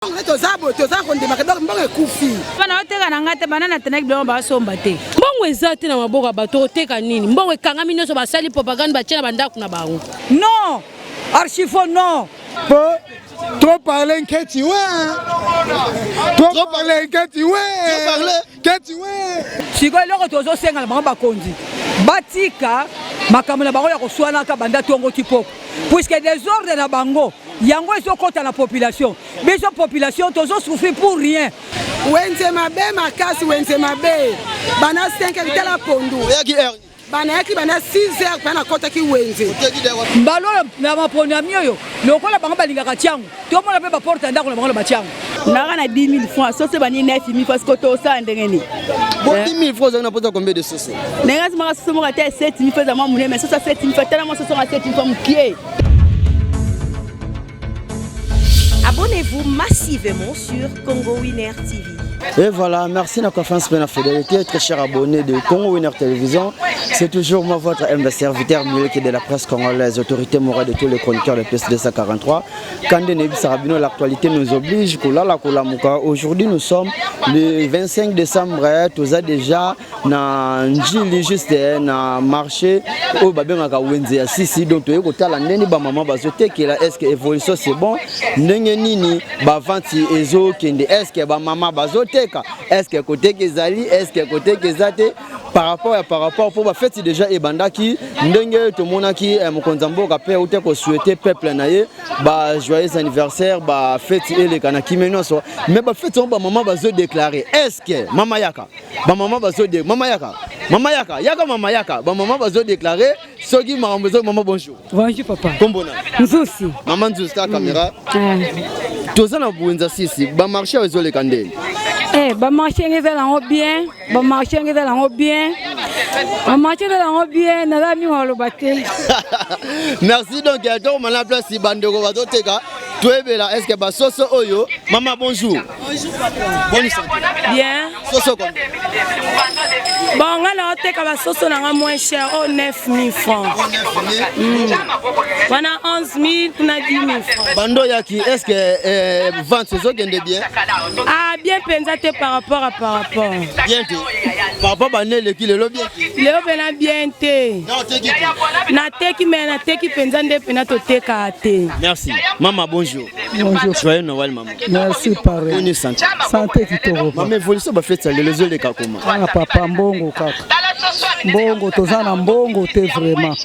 Mbongo toza boye toza kondimaka donc mbongo ekufi. Bana oteka na ngai te bana na tenaki biloko basomba te. Mbongo eza te na maboko ya bato oteka nini? Mbongo ekangami nyonso basali propagande batie na bandako na bango. Non! Archifaux non! Po trop parler nketi we. Trop parler nketi we. Trop parler nketi we. Sikoyo eloko tozosenga na bango bakonzi batika makambo na bango ya koswanaka banda tongo ti poko puisque desordre na bango yango ezokota na population biso population tozo souffrir pour rien. Wenze mabe makasi, wenze mabe bana 5 heures tala pondu. Oyaki heure nini? Banayaki bana 6 heures mpe nakotaki wenze. Mbala oyo na maponami oyo lokola bango balingaka tiango tomona mpe baporte ya ndako na bango na batiango. Naka na 10 000 francs soso ebandi 9 000 francs sikoyo tosala ndenge nini? Bo 10 000 francs ozalaki na mposa combien de soso? Ndenge azimaka soso moko ata ya 7 000 francs eza mwa monene mais soso ya 7 000 francs tala mwa soso ya 7 000 francs mokie. Abonnez-vous massivement sur Congo Winner TV. Et voilà, merci la confiance et la fidélité, très chers abonnés de Congo Winner Télévision. C'est toujours moi, votre humble serviteur, Miliki de la presse congolaise, autorité morale de tous les chroniqueurs de PS 243. Kande Nebi Sarabino, l'actualité nous oblige. Kolala Kolamuka. Aujourd'hui, nous sommes le 25 décembre. Tous déjà na Njili, juste na marché oyo babengaka wenze ya sisi. Donc toyei kotala ndenge bamama bazotekela, est ce que évolution c'est bon, ndenge nini bavente ezokende, est ce que bamama bazoteka, est ce que koteka ezali, est ce que koteka eza te par rapport ya par rapport mpo bafeti déjà ebandaki ndenge tomonaki mokonzi ya mboka mpe auti kosouhaiter peuple na ye ba joyeux anniversaire, bafeti eleka na kimia nyonso. Mais bafeti yango bamama bazodéclarer, est ce que mama yaka bamama bazode mama yaka mama yaka yaka mama yaka bamama bazodéclarer soki makambo ezo. Mama, bonjour. Bonjour papa. Kombo na? Nzusi. Mama Nzusi, ta caméra. Toza na wenze sisi, bamarché oyo ezoleka ndeni? Eh, bamarché nge eza nango bien, bamarché nge eza nango bien, bamarché eza nango bien, naza mingi aloba te. Merci. Donc tokomana place bandeko bazoteka, toyebela est ce que basoso oyo. Mama, bonjour. Bonjour papa. Bonne santé. Bien. Soso combien? Bon, nga na oteka basoso na nga moins cher o 9000 francs. Wana 11000 kuna 10 000 francs. Bando yaki, est ce que vente ezokende bien? Ah, bien mpenza te par rapport à par rapport. Bien te par rapport bane eleki lelo, bien te? Lelo mpena bien te. Na oteki te? Nateki, me nateki mpenza nde mpena totekaka te. Merci. Mama, bonjour. Bonjour. Joyeux Noël, maman. Merci, pareil. Bonne santé. Santé kitoko. Mama, évolution bafeti ya lelo ezoleka koma? Ah papa, mbongo kaka. Mbongo toza na mbongo te vraiment.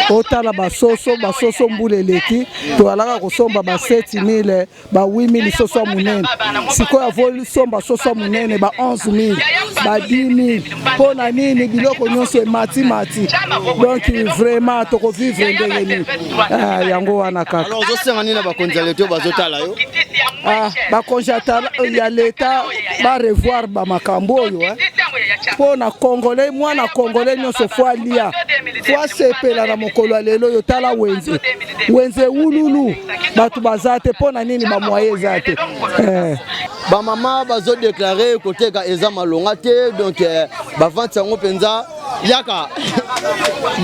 Otala basoso, basoso mbula eleki toalaka kosomba ba 7000, ba 8000 soso ya monene. Sikoyo avosomba soso ya monene ba 11000, ba 10000. Mpo na nini? Biloko nyonso emati mati. Donc vraiment tokovivre ndenge nini? Ah, yango wana kaka. Alors ozosenga nini na bakonzi ya leta oyo bazotala yo? Ah, bakonzi ya leta barevoir bamakambo oyo eh. Mpo na congolais, mwana congolais nyonso faut alia, faut asepela na mokolo ya lelo oyo. Tala wenze, wenze wululu, bato baza te. Mpo na nini? Bamoyens eza te eh. Bamama bazodéclarer koteka eza malonga te. Donc bavente yango mpenza yaka,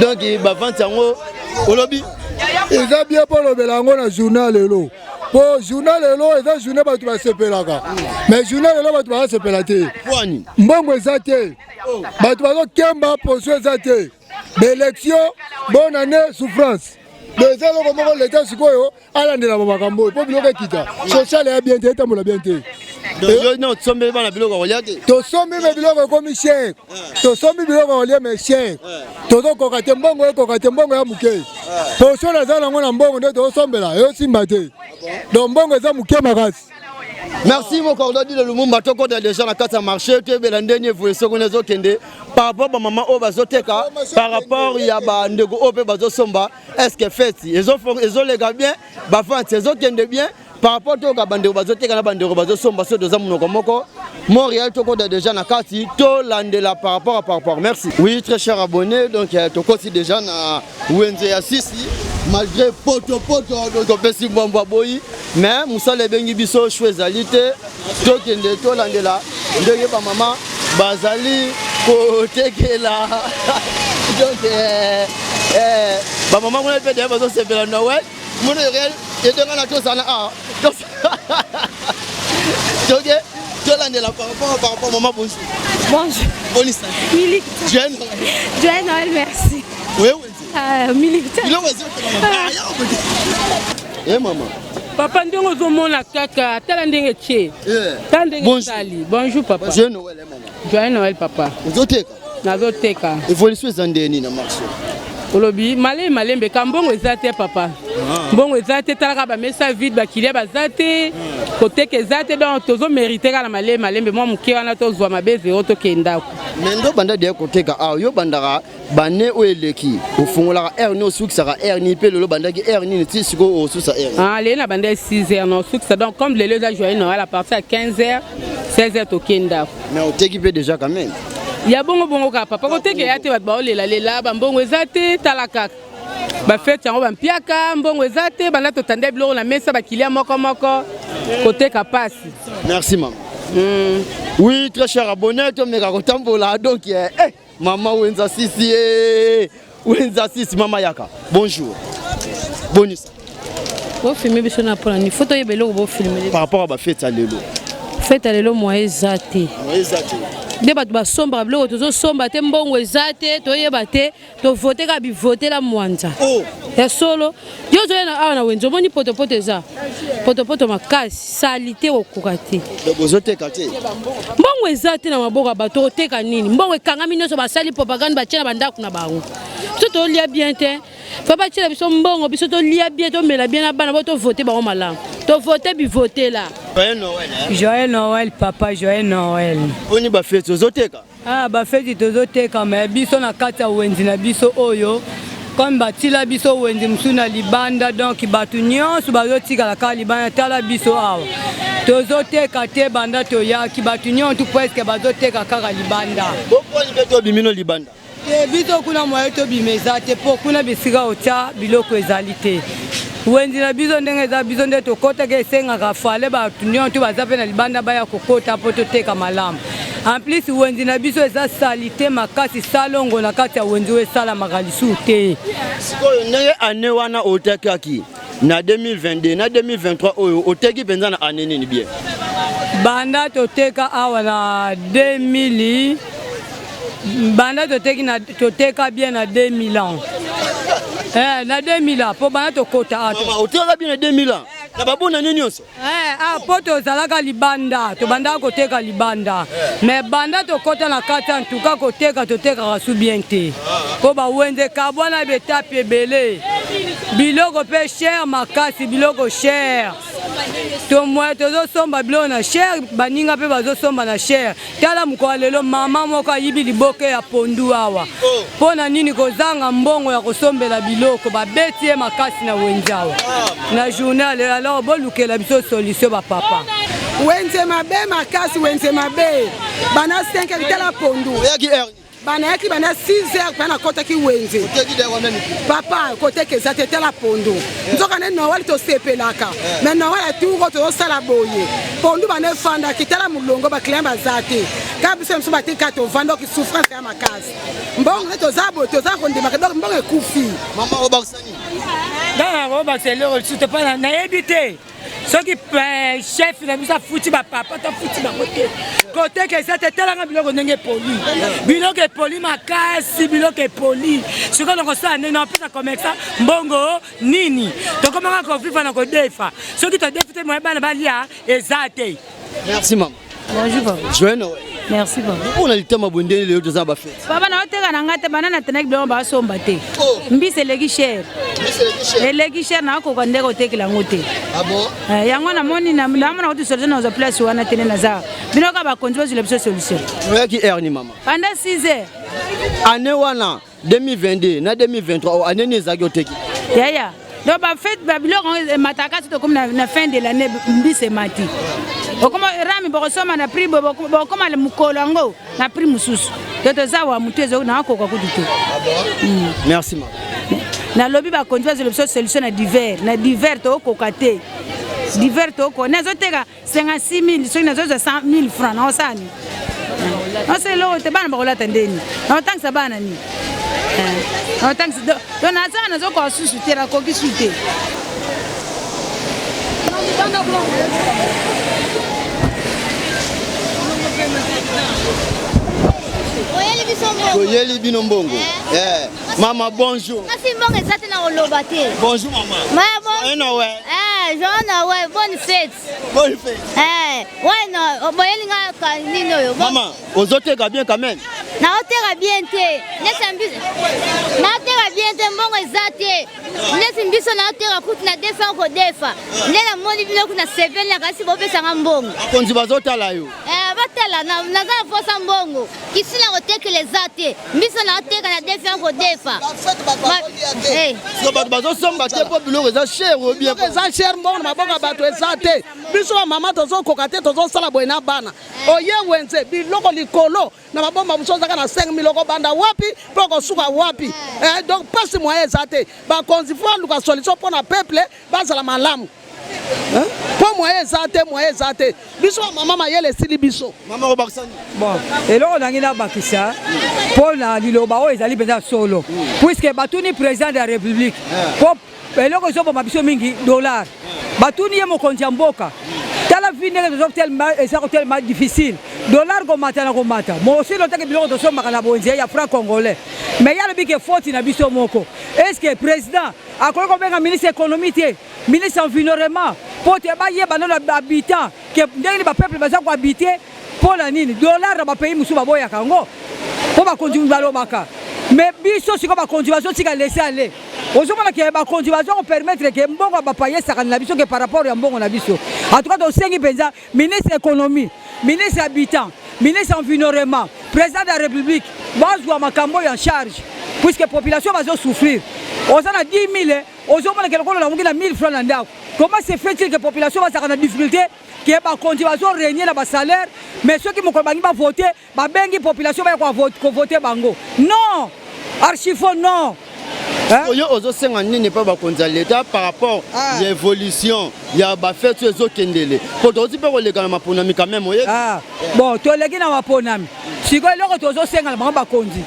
donc bavente yango olobi? Eza bien mpo olobela yango na journal lelo, mpo journal lelo eza journée bato basepelaka, mais journal lelo bato bazosepela te. Pwani? Mbongo eza te, bato bazokemba, poso eza te. Baélection, bonne année, souffrance. Donc eza eloko moko leta sikoyo alandela bamakambo oyo mpo biloko ekita, social ya bien te, etambola bien te. Yo no tosombeli bana biloko ya kolia te? Tosombi me biloko ekomi cher. Tosombi biloko ya kolia mais cher, tozokoka te, mbongo ekoka te, mbongo ya moke. Poso naza nango na mbongo nde tozosombela eyosimba te. Donc mbongo eza moke makasi. Merci mon coordonné de Lumumba. Tokota déjà na kati ya marché, toyebela ndenge évolution kuna ezokende par rapport bamama oyo bazoteka, par rapport ya bandeko oyo mpe bazosomba. Est ce que feti ezoleka bien, bavente ezokende bien par rapport toyoka bandeko bazoteka na bandeko bazosomba? So toza monoko moko Montréal, tokota déjà na kati, tolandela par rapport à par rapport. Merci. Oui, très cher abonné, donc tokoti déjà na wenze ya sisi malgré potopoto. Donc topesi mbwambwa boyi, mais mosala ebengi biso, choix ezali te. Tokende tolandela ndenge bamama bazali kotekela. Donc bamama kuna mpe deya bazosepela Noël. Montréal edenga na tozala awa. Toke tolandela par rapport par rapport maman bonjour. Bonjour. Boni santé. Milik. Joyeux Noël. Joyeux Noël, merci. Oui, oui. Ah, Milik. Biloko ezotekama. Ah, ya okote. Eh maman. Papa ndenge ozomona kaka tala ndenge tie. Tala ndenge esali. Bonjour papa. Joyeux Noël eh, maman. Joyeux Noël papa. Ozoteka? Nazoteka. Évolution eza ndenge nini na marché? Olobi malembe malembe ka mbongo eza te papa. Mbongo eza te talaka ba mesa vide ba kilia baza te. Koteka eza te donc tozo mériter kaka na malembe malembe mwa moke wana tozwa mabe zero tokende ndako. Mais ndo banda deya koteka awa yo bandaka bane oyo eleki ofungolaka heure nini osukisaka heure nini mpe lelo obandaki heure nini ti sikoyo osusa heure Ah, lelo na banda 6 heures na osukisa donc comme lelo eza joyeux Noël à partir ya 15 heures 16 heures tokende ndako. Mais oteki mpe déjà quand même. Ya bongo bongo kaka papa koteka eya te bato baolelalela bambongo eza te tala kaka bafete yango bampiaka mbongo eza te banda totanda biloko na mesa bakilia moko moko koteka pasi. Merci maman. Oui, très cher abonné, tomeka kotambola donc eh, eh, mama Wenza Sisi eh, Wenza Sisi mama yaka. Bonjour. Bonus. Bofilme biso na mpona nini? Fo toyeba eloko bofilme. Par rapport à ba fête ya lelo. Fête ya lelo moyen eza te. Moyen eza te. Nde bato basombaka biloko tozosomba te, mbongo eza te, toyeba te, tovote kaka bivotela mwanza. Oh. Ya solo, yo ozoya na awa na wenze omoni potopoto eza potopoto makasi, salite okoka te. Donc bozoteka te. Mbongo eza te na maboko ya bato, oteka nini? Mbongo ekangami nyonso, basali propagande batie na bandako na bango. Biso tolia bien te. Faut batiela biso mbongo, biso tolia bien, tomela bien na bana, bo tovote bango malamu. Tovote bivotela. Joyeux Noël. Hein? Joyeux Noël papa, joyeux Noël. Boni ba feti ozoteka? Ah ba feti tozoteka mais biso na kati ya wenzi na biso oyo comme batila biso wenzi mosusu na libanda donc bato nyonso bazotikala kaka libanda tala biso awa tozoteka te banda toyaki bato nyonso presque bazoteka kaka libanda. Boponi mpe tobimi no libanda. Te biso kuna moye tobima eza te mpo kuna bisika otya biloko ezali te wenzi na biso ndenge eza biso nde tokotaka esengaka fale bato nyonso baza mpe na libanda baya kokota mpo toteka malamu en plus wenzi na biso eza salite makasi salongo na kati ya wenzi oyo esalamaka lisusu te sikoyo ndenge année wana otekaki na 2022 na 2023 oyo oteki mpenza na année nini bien banda toteka awa na 2000 banda toteki na toteka bien na 2000 ans eh, na 2000 ans mpo banda tokota awa otekaka bien na 2000 ans na babona nini nyonso eh, ah, mpo tozalaka libanda tobandaka koteka libanda mais banda tokota na kati antuka koteka totekaka su bien te mpo bawenze kabwana betape ebele biloko mpe cher makasi biloko cher tomwe tozosomba biloko na cher baninga mpe bazosomba na cher tala mokolo ya lelo mama moko ayibi liboke ya pondu awa mpo na nini kozanga mbongo ya kosombela biloko babeti ye makasi na wenze awa na journée ya lelo alors bolukela biso solution bapapa wenze mabe makasi wenze mabe bana 5 heures tala pondu banayaki bana 6 heures mpe nakɔtaki wenze papa koteka eza te tala pondu nzoka nde noel tosepelaka me noel aturo tozosala boye pondu bana efandaki tala molongo baclient baza te kaka biso biso batika tovanda oki souffrance ya makasi mbongo nde toza boye toza kondimaka donc mbongo ekufi mama obakisa nini ngai nakobakisa eloko lisusu te mpona nayebi te soki eh, chef na biso afuti bapapa to afuti bango te koteka eza te talanga biloko ndenge epoli biloko epoli makasi biloko epoli sikoyo nakosala ndenge napesa commerçant mbongo nini tokomaka koviva na kodefa soki todefi te moye bana balia eza te merci mama Bonjour papa. Joyeux Noël. Merci papa. Mpona litama boye ndenge lelo toza na bafete. Papa na oteka na ngai te bana na tenaki biloko basomba te. Oh. Mbisi eleki cher. Eleki cher na koka ndeko otekela yango te. Ah bon? Eh, yango namoni namona kutu solution na place wana te nde naza. Bino kaka bakonzi bazwila biso solution. Oyaki heure ni mama? Banda 6 heures. Année wana 2022 na 2023 oh, année nini ezalaki oteki? Yaya. Donc ba fête ba biloko emataka soki tokomi na fin de l'année mbisi emati. Okoma rami bokosomba na prix bokoma mokolo yango na prix mosusu. To toza wa motu ezo na koka kutu te. Ah bon? Mm. Merci mama. Nalobi bakonzi bazela biso solution na divers, na divers tokoka te. Divers tokoka. Nazoteka 56 000 soki nazozwa 100 000 francs naosala nini naosala eloko te bana bakolata ndeni naotangisa bana nini eh, naotangisa to naza nazokoka susu te nakoki su te Toyeli bino mbongo. Eh. Mama bonjour. Kasi mbongo eza te na koloba te. Bonjour mama. Ma bon. Joyeux Noël. Eh, joyeux Noël, bonne fête. Bonne fête. Eh, ouais no, boyeli nga ka nini oyo. Mama, ozoteka bien quand même. Naoteka bien te. Neti mbiso. Naoteka bien te mbongo eza te. Neti mbiso naoteka kutu na defa kodefa. Nde namoni bino kuna seveli na kasi bopesanga mbongo. Bakonzi bazotala yo. Eh, batala naza na posa mbongo. Kisi na kotekela eza te. Mbisa na oteka na defa kodefa. So bato bazosomba te mpo biloko eza cher ou bien eza cher mbongo na maboko ya bato eza te. Biso ba mama tozokoka te tozosala boye na bana. Oye wenze biloko likolo na mabomba mosusu ozaka na 5000 okobanda wapi mpo okosuka wapi? Eh, donc pasi moyen eza te. Bakonzi faut aluka solution mpo na peuple bazala malamu. Mpo moyen eza te, moyen eza te. Biso ba mama mayele esili biso. Mama obakisa nini? Bon, eloko nangi nabakisa mpo na liloba oyo ezali mpenza solo, puisque batuni président de la république mpo eloko ezoboma biso mingi dollar, batuni ye mokonzi ya mboka, tala vi ndenge tozotelema eza kotelema difficile, dollar komata na komata mosili otaki biloko tosombaka na bonze ya franc congolais, mais ye alobi ke faute na biso moko. Est ce que président akoki kobenga ministre économie te, ministre environnement, mpo te bayeba nano habitant ke ndenge nini bapeuple baza kohabite? Mpo na nini dollar na bapays mosusu baboyaka yango? Mpo bakonzi balobaka, mais biso sikoyo bakonzi bazotika laisser aller. Ozomona ke bakonzi baza kopermettre ke mbongo ya bapaya esakana na biso ke par rapport ya mbongo na biso. En tout cas tosengi mpenza ministre économie, ministre habitant, ministre environnement, président de la république bazwa makambo oyo en charge, puisque population bazosouffrir. Oza na 10 000 ozomona ke lokola olamuki na 1000 francs na ndako. Comment se fait-il que population bazalaka na difficulté, ke bakonzi bazo régner na basalaire, mais soki mokolo bangi bavote, babengi population baya kovote bango? Non, archifaux, non. Oyo ozosenga nini mpe bakonzi ya leta par rapport ya évolution ya bafete oyo ezokendele, mpo tokoki mpe koleka na maponami quand même, oyebi? Bon, toleki na maponami sikoyo, eloko tozosenga na bango bakonzi,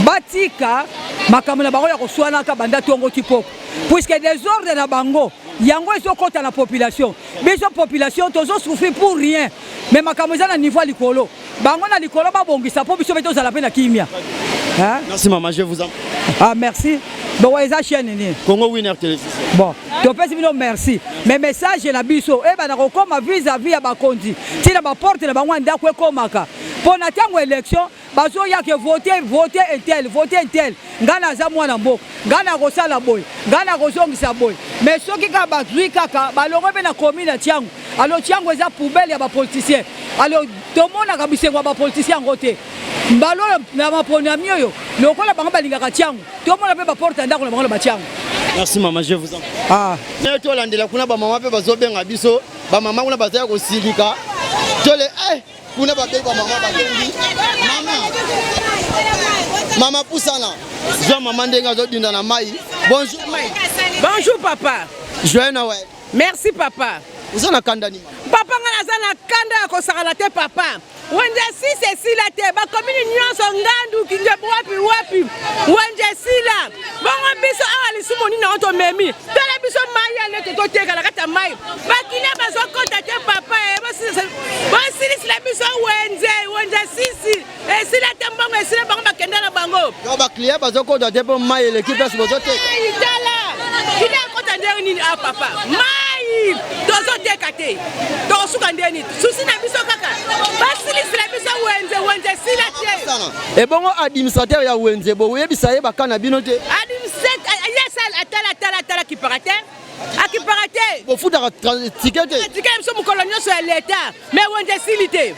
batika makambo na bango ya koswanaka banda ntongo ti poko, puisque désordre na bango yango ezokɔta na population. Biso population tozosouffrir pour rien, mais makambo eza na niveau ya likolo, bango na likolo babongisa mpo biso mpe tozala mpe na kimia. Merci maman, je vous en Ah merci. Bon, eza chaîne nini? Congo Winner Télévision. Bon, topesi bino merci. Mais message na biso ebanda kokoma vis-à-vis ya bakonzi ntina baporte na bango ya ndako ekomaka mpo na ntango élection bazoya ke vote, vote intel, vote intel, ngai naza mwana mboka, ngai nakosala boye, ngai nakozongisa boye. Mais soki kaka bazwi kaka balongwe mpe na commune ya Tshangu, alors Tshangu eza poubelle ya bapoliticien, alors tomonaka bisengo ya bapoliticien yango te. Mbala oyo na maponami oyo lokola bango balingaka Tshangu, tomona mpe baporte ya ndako na bango na batshangu. Merci maman, je vous en ah. Tolandela kuna bamama mpe bazobenga biso, bamama kuna bazali kosilika tole eh. Kuna babengi bamama, babengi mama, mama pusana, zwa mama ndenge azodinda na mai. Bonjour. Bonjour papa. Joyeux Noël. Merci papa. Oza na kanda nini? Papa, nga naza na kanda ya kosakana te papa. Wenze sisi esila te, bakomini nyonso ngandu kinge wapi wapi, wenze esila. Bongo biso awa lisumu nini yango tomemi? Tala biso mai ya nete toteka na kati ya mai, bakilia bazokota te papa. Bosilisila biso wenze, wenze sisi esila te, mbongo esila, bango bakenda na bango. Baclient bazokota te mpo mai eleki place bozoteka. Tala kili akota ndenge nini? A papa, mai tozoteka te, tokosuka ndenge nini? Susi na biso kaka basilisila biso wenze, wenze esila te. Ebongo administrateur ya wenze, boyebisa ye baka na bino te? Administrateur atala atala atala, akipaka te, akipaka te. Bofutaka ticket te? Ticket biso mokolo nyonso ya leta, mais wenze esili te.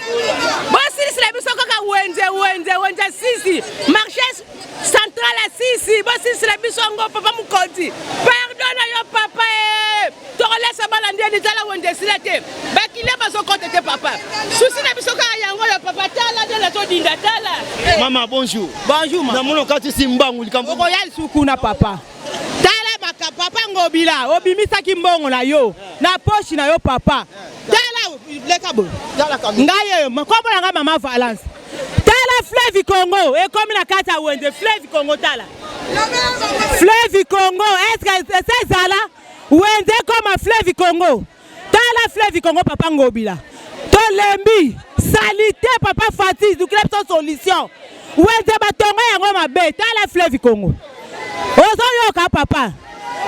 Bosilisila biso kaka wenze, wenze, wenze sisi, marché central ya sisi, bosilisila biso yango papa mokonzi. Pardon na yo papa e, tokolesa bana ndeni? Tala wenze esila te, bakilia bazokota te papa. Susi na biso kaka yango oyo papa. Tala nde nazodinda, tala. Mama bonjour. Bonjour mama. Namona okati si mbangu, likambo? Okoya lisusu kuna papa. Tala maka papa Ngobila, obimisaki mbongo na yo na poche na yo papa. Tala leka boye. Ngai oyo kombo na ngai mama Valence. Tala fleuve Congo ekomi na kati ya wenze, fleuve Congo, tala. Fleuve Congo, est-ce que ezala wenze ekoma fleuve Congo? Tala fleuve Congo papa Ngobila. Tolembi salité papa Fatih, lukela biso solution. Wenze batonga yango mabe, tala fleuve Congo. Ozoyoka papa?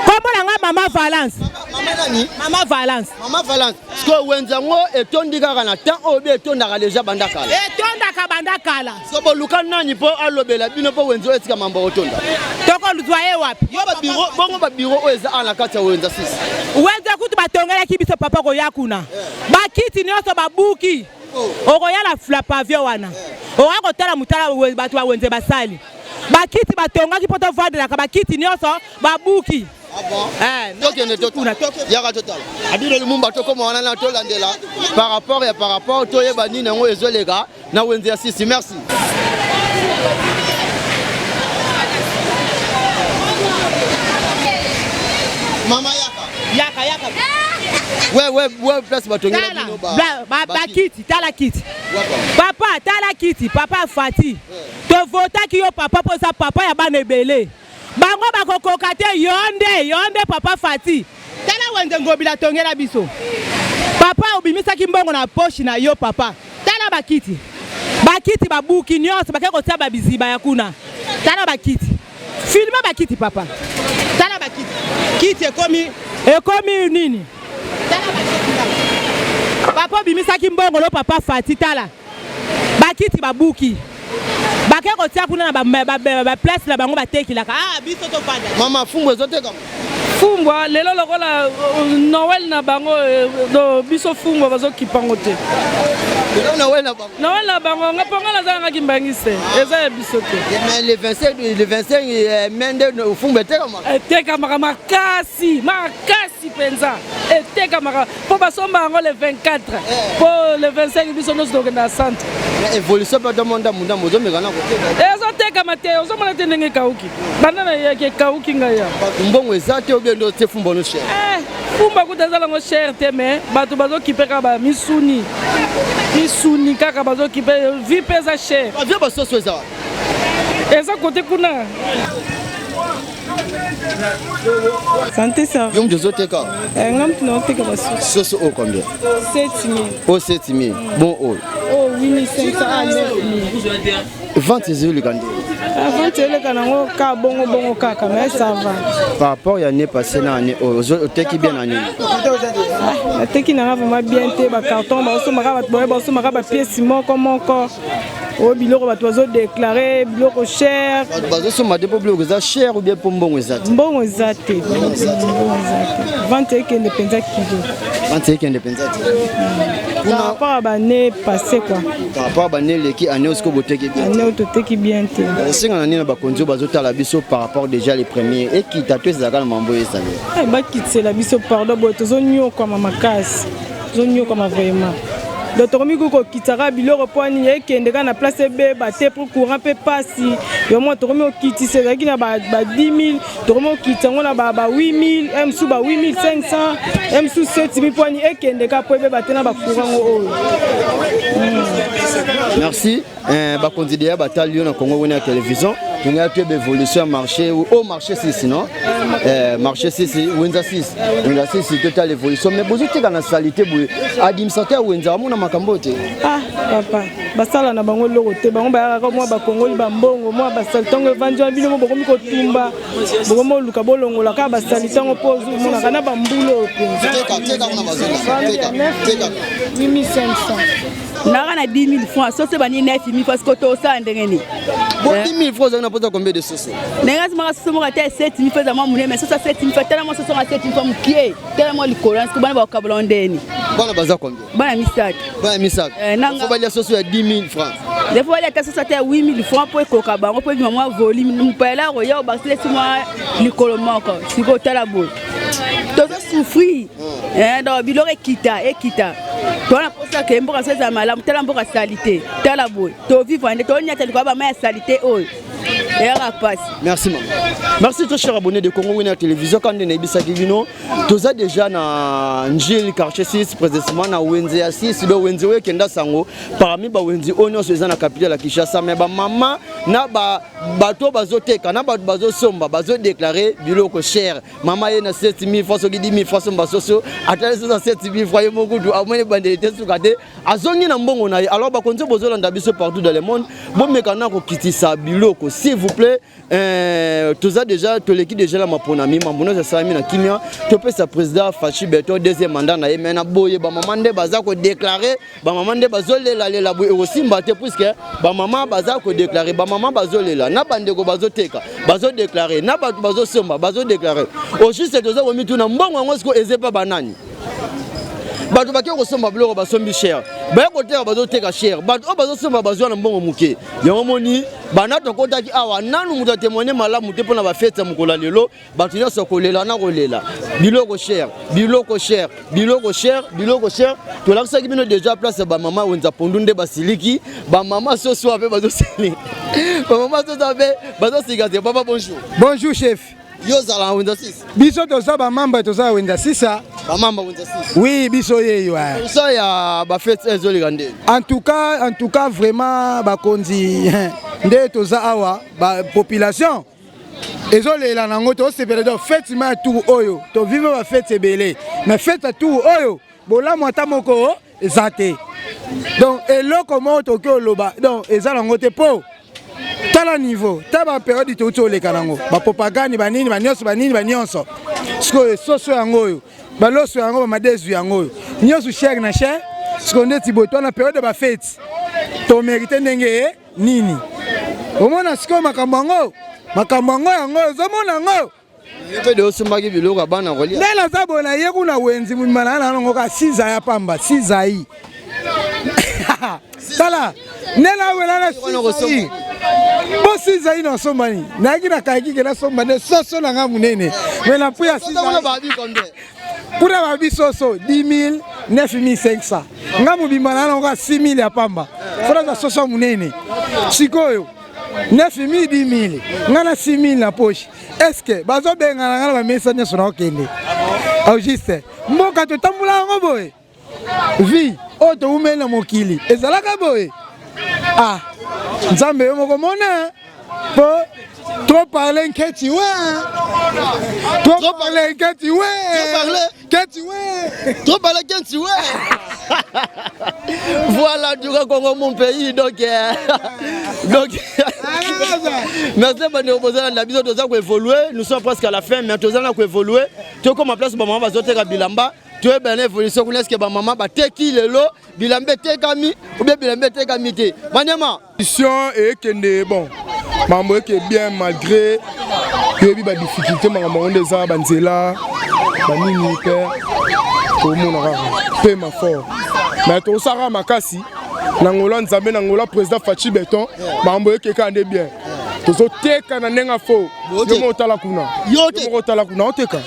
Kombo na nga Mama Valence. Mama nani? Mama Valence. Mama Valence. Sikoyo wenze yango etondi kaka na temps oyo bi etondaka deja banda kala. Etondaka banda kala. Sikoyo boluka nani mpo alobela bino mpo wenze oyo etika mambo otonda? Tokozwa ye wapi? Yo ba bureau, bongo ba bureau oyo eza awa na kati ya wenze 6. Wenze kutu batongelaki biso papa koya kuna. Bakiti nyonso babuki. Okoya na la pavillon wana. Okoya kotala motala bato ba wenze basali. Bakiti batongaki mpo tovandelaka bakiti nyonso babuki. Ah bon? Eh, tokende totala. Yaka totala. Abino Lumumba tokoma wana na tolandela par rapport ya par rapport toyeba nini yango ezoleka na wenze ya sisi. Merci. Mama yaka. Yaka yaka. Ouais ouais ouais place batongela bino ba ba bakiti tala kiti. Papa tala kiti papa Fati. Tovotaki yo papa mpo oza papa ya bana ebele. Bango bakokoka te yo nde yo nde papa Fati. Tala wenze Ngobila atongela biso. Papa obimisaki mbongo na poche na yo papa. Tala bakiti. Bakiti babuki nyonso bakei kotia ba biziba ya kuna. Tala bakiti. Filme bakiti papa. Tala bakiti. Kiti ekomi ekomi nini? Tala bakiti. Papa obimisaki mbongo lo papa Fati tala. Bakiti babuki bake kotia kuna na ba place na bango batekelaka. Ah biso tofanda. Mama fumbwa ezotekama. Fumbwa lelo lokola euh, Noël na bango euh, biso fumbwa bazokipa ngo te. Lelo Noël na bango. Noël na bango nga mpo nga naza nanga kimbangiste eza ya biso te. Mais le 25 le 25 euh, mai nde fumbwa etekamaka. Etekamaka makasi makasi mpenza etekamaka mpo basomba yango le 24 mpo le 25 biso nyonso tokenda na centre. Évolution mpe tomo ndambu ndambu ozomeka na koteka. Ezotekama te ozomona te ndenge ekauki banda na yaki ekauki ngai ya. Mbongo eza te obie nde otie fumba no cher. Eh, fumba kuta eza nango cher te mais bato bazokipe kaka ba misuni misuni kaka bazokipe vie mpe eza cher. Bavie basoso eza wapi? Eza kote kuna. Santé ça. Yo mutu ozoteka? Eh, nga mutu naoteka basusu. Soso oyo combien? 7000. Oyo 7000. Bon oyo. Oyo 8500 à 9000. Vente ezoleka nde? Ah, vente eleka nango ka bongo bongo kaka mais ça va. Par rapport ya année passée na année oyo oteki bien na nini? Ah, nateki nanga vraiment bien te ba carton baosomaka bato baye baosomaka ba pièce moko moko. oyo biloko bato bazodeklare biloko cher bato bazosomba te mpo biloko eza cher ou bien mpo mbongo eza te mbongo eza te mbongo eza te vente ekende mpenza kilo vente ekende mpenza te par rapport à bannée passé quoi par rapport à bannée eleki année osiko boteki bien année oyo toteki bien te osenga na nini na bakonzi oyo bazotala biso par rapport déjà les premiers ekita to ezalaka na mambo oyo ezali bakitisela biso pardon boye tozonyokwama makasi tozonyokwama vraiment donc tokomi kuki kokitaka biloko mpo nini ekende kaka na place ebeba te mpo courant mpe mpasi yo mwa tokomi kokitisa ezalaki na ba 10 000 tokomi kokitisa yango na ba 8 000 mosusu ba 8 500 mosusu 7 000 mpo nini ekende kaka mpo ebeba te na bacourant ngo oyo. Merci. Eh, bakonzi deya batali yo na Congo wena ya télévision tolingi toyeba évolution ya marché au marché 6 non eh, marché 6 wenza 6 wenza 6 totala évolution mais bozoteka na salite boye administrateur ya wenza amona makambo te. Ah papa basala na bango eloko te bango bayakaka mwa bakongoli bambongo mwa basalite yango evandi wana bino mo bokomi kotumba bokomi oluka bolongola kaka basalite yango mpo omonaka na bambula oyo mpenza 8500 naka na 10 000 francs soso ebandi 9 000 parce que tosala ndenge nini bo 10 000 francs ozali na mposa combien de soso ndenge azimaka soso moko ata 7 000 francs eza mwa monene mais soso ya 7 000 francs tala mwa soso ya 7 000 francs mokie tala mwa likolo wana bana bakokabola ndeni bana baza combien bana misato bana misato eh, fo balia soso ya 10 000 francs defo balia ata soso ata ya 8 000 francs mpo ekoka bango mpo ebima mwa volume mopayela akoya obakisile si mwa likolo moko sikoyo tala boye tozo souffrir eh, donc biloko ekita ekita toza na mposa ke mboka so ezala malamu tala mboka salite tala boye tovivre nde tonyata likolo bama ya salite oyo. Eyaka pasi. Merci maman. Merci très cher abonné de Congo Winner Télévision quand nayebisaki bino toza déjà na Njili quartier 6 précisément na wenze ya 6 do wenze oyo ekenda sango parmi ba wenze oyo nyonso eza na capitale ya Kinshasa mais ba mama na ba bato bazoteka na bato bazosomba bazodeklare biloko cher. Mama ye na 7000 francs soki 10000 francs somba soso atali soso 7000 francs ye mokutu amoni bandeli te suka te azongi na mbongo na ye. Alors bakonzi bozolanda biso partout dans le monde, bomeka na kokitisa biloko s'il vous plaît. Toza déjà toleki déjà na maponami, mambo nyonso esalami na kimia. Topesa président Fatshi Beton deuxième mandat na ye, mais na boye bamama nde baza kodeklare, bamama nde bazolelalela boye ekosimba te, puisque bamama baza kodeklare, bamama bazolela na bandeko bazoteka bazodeklare na bato bazosomba bazodeklare. Au juste toza komituna mbongo yango sikoyo eza epa banani? Bato bake kosomba biloko basombi cher, baye koteka bazoteka cher, bato oyo bazosomba bazwa na mbongo moke. Yango moni banda tokotaki awa nanu moto atemoigne malamu te mpona bafete ya mokolo ya lelo. Bato nyonso kolela na kolela, biloko cher, biloko cher, biloko cher, biloko cher. Tolakisaki bino déjà place ya bamama wenza pondu nde basiliki, bamama soso mpe bazosili, bamama soso mpe bazosika te. Papa bonjour. Bonjour chef. Yo ozala na wenza 6? Biso toza bamamba, toza ya wenza 6. Bamamba wenza 6. Oui, biso yeyo. Osa ya bafete ezoleka nde. En tout cas vraiment bakonzi nde toza awa, ba population ezolela nango, tosepela. Donc fête ma ya tour oyo tovivre bafete ebele, mais fête ya tour oyo bolamu ata moko eza te. Donc eloko moko tokoki oloba donc eza nango te, mpo tala niveau ta bapériode touti oleka nango, bapropagande banini banyonso banini banyonso. Sikoyo soso yango oyo, baloso yango, bamadezu yango oyo nyonso cher na cher. Sikoyo ndeti boye to na période ya bafete tomérite ndenge nini? Omona sikoyo makambo yango, makambo yango yango ozomona yango. Mpe de osombaki biloko ya bana kolia. Nde naza boye na ye kuna wenzi mobimba na nango kaka sizai ya pamba sizai. Tala nde nawela na sizai bo sizai na osombani nayaki na kayaki ke nasomba nde soso na nga monene me na mpo ya kuna babi soso 10 000 9500, nga mobimba na nango kaka 6 000 ya pamba. Fo nazwa soso ya monene sikoyo 9 000 10 000, nga na 6 000 na poche. Est-ce bazobengana nga na bamesa nyonso naokende au juste? Mboka totambola yango boye, vie oyo towumeli na mokili ezalaka boye. Ah Nzambe, yo moko mona po trop parler nketi we, trop parler nketi we, nketi we. Trop parler nketi we. Voilà, du Congo mon pays. Donc merci bandeko bozala na biso. Toza koévoluer, nous sommes presque à la fin, mais toza na koévoluer. Tokoma place bamama bazoteka bilamba, toyeba na évolution kuna. Eske bamama bateki lelo bilamba etekami ou bien bilamba etekami te? Manyama. Mission ekende bon, makambo eke bien malgré toyebi badifficulté. Makambo yango nde eza banzela banini mpe tomona kaka pema fort, mais tosalaka makasi na ngolo Nzambe, na ngolo président Fatshi Béton. Makambo ekeka nde bien, tozoteka na ndenge fo. Yo moko otala kuna, yo moko otala kuna, oteka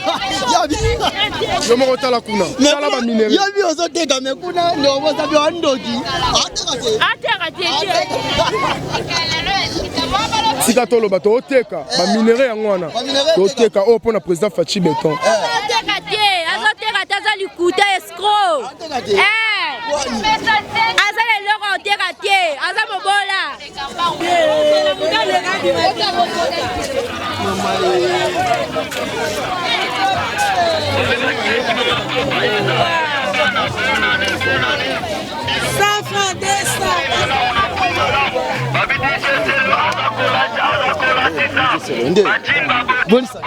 yo moko otala kuna, tala baminerais. Yo bi ozoteka me kuna ndobosabi wa ndoki ateka te. Ateka te. Tika toloba, tooteka baminerais yango wana, toteka oyo mpo na président Fatshi Béton. Azoteka te, azoteka te, aza likuta, escroc. Aza na eloko oteka te, aza mobola. Francs 200.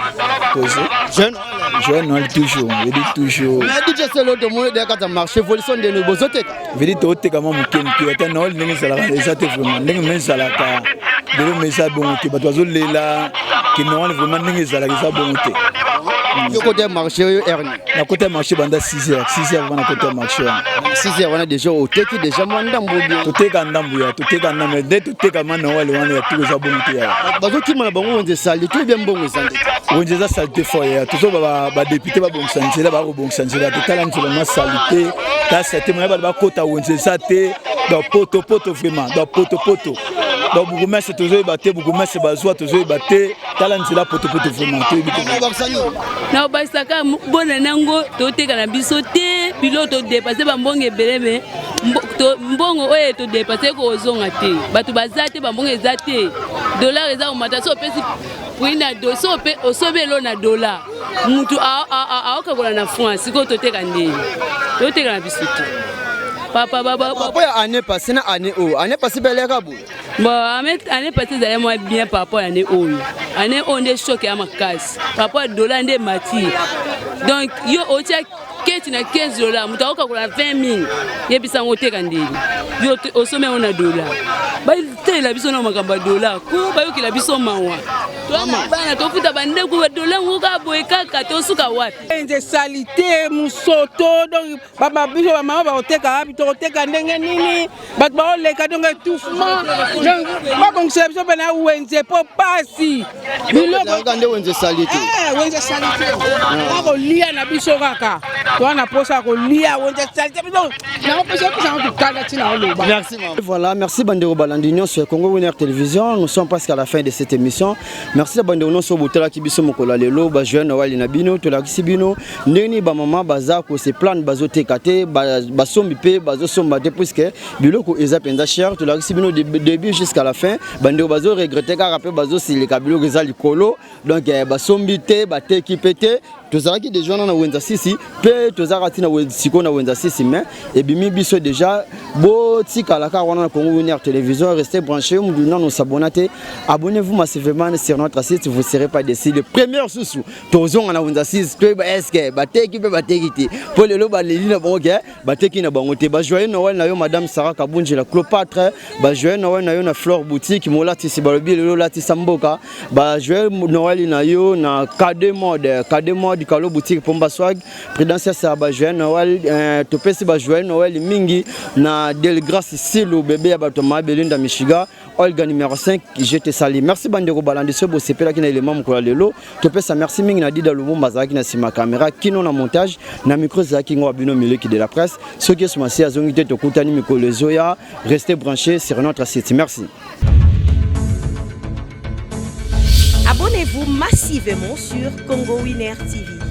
Jeune. Joyeux Noël toujours, je dis toujours. Mais DJ Selo, tomoni de kata marché évolution de nous bozoteka. Vedi toteka mwa moke moke, ata Noël ndenge ezalaka eza te vraiment, ndenge me ezalaka lelo me eza bongo te. Bato bazolela ke Noël vraiment ndenge ezalaka eza bongo te. Yo côté marché oyo erni? Na côté marché banda 6 heures, 6 heures wana côté marché wana. 6 heures wana déjà oteki déjà mwa ndambo bien? Toteka ndambo ya, toteka ndambo nde toteka ma Noël wana ya tuku eza bongo te ya. Bazokima na bango wenze sali to bien, mbongo eza nde? Wenze eza saleté fort ya. Tozo badéputé babongisa nzela, bakobongisa nzela te. Tala nzela mwa saleté, ta saleté moya bato bakota wenze eza te. Donc poto poto vraiment, donc poto poto. Donc bourgmestre tozoyeba te, bourgmestre bazwa tozoyeba te, tala nzela potopoto vraiment toyebi te. Na obakisaka bona nango toteka na biso te biloko todepase bambongo ebele me mbongo oyo todepase ekozonga te, bato baza te, bambongo eza te, dollar eza komata. So opesi prix na do, so osobi elo na dollar, mutu aokakola na franc. Sikoyo toteka ndeni? Toteka na biso te, papa. Rapport ya année passée na année oyo, année passée mpe eleka boye? Bon, année passée ezali mwa bien par rapport ya année oyo. Année oyo nde choc ya makasi par rapport ya dollar nde emati. Donc yo otia keti na 15 dollar, moto akokakola na 20 000. Yebisa yango, oteka ndeni? Yo osomi yango na dollar. Batelela biso na makambo ya dollar ko bayokela biso mawa. Toana bana, tofuta bandeko badola yango kaka boye kaka, tosuka wapi? Wenze saleté, mosoto. Donc biso bamama bakoteka wapi? Tokoteka ndenge nini? Bato baoleka, donc étouffement. Donc babongisela biso mpe na wenze mpo pasi. Biloko nde wenze saleté. Wenze saleté, akolia na biso kaka. Toa na posa ya kolia wenze saleté biso nango pesa epesango tokanda ntina oloba. Merci maman. Voilà, merci bandeko balandi nyonso ya Congo Winner Télévision. Nous sommes presque à la fin de cette émission. Merci bandeko nyonso botalaki biso mokolo ya lelo. Ba joyeux Noël na bino. Tolakisi bino ndenge nini bamama baza kose plaindre, bazoteka te, basombi mpe bazosomba te, puisque biloko eza mpenza cher. Tolakisi bino début jusqu'à la fin. Bandeko bazoregretter kaka mpe bazosilika, biloko eza likolo, donc basombi te, bateki mpe te. Tozalaki déjà wana na wenza sisi mpe tozalaka ntina sikoyo na wenza sisi, mais ebimi biso déjà. Botikala kaka wana na Congo Winner Télévision, restez branché. Mutu nano s'abonner te, abonnez-vous massivement sur notre site, vous serez pas déçus. Le premier susu tozonga na wenza sisi, toyeba est-ce bateki mpe bateki te, mpo lelo baleli na bango ke bateki na bango te. Bajoyeux Noël na yo, madame Sarah Kabunji la Cléopâtre. Bajoyeux Noël na yo na Flore Boutique Molatisi, balobi lelo olatisa mboka. Bajoyeux Noël na yo na KD Mode, KD Mode Kalo Boutique, Pomba Swag, Prudence Sara. Bajoyeux Noël topesi bajoyeux Noël mingi na Delgrace Silu, bébé ya bato ma Belinda Michiga, Olga numéro 5, je te salue. Merci bandeko balandi, so bosepelaki na élément mokolo ya lelo. Topesa merci mingi na Dida Lumumba, azalaki na nsima caméra kino na montage. Na micro ezalaki ngo bino Mileki de la presse. Soki Yesu Masi azongi te, tokutani mikolo ezoya. Restez branchés sur notre site. Merci. Abonnez-vous massivement sur Congo Winner TV.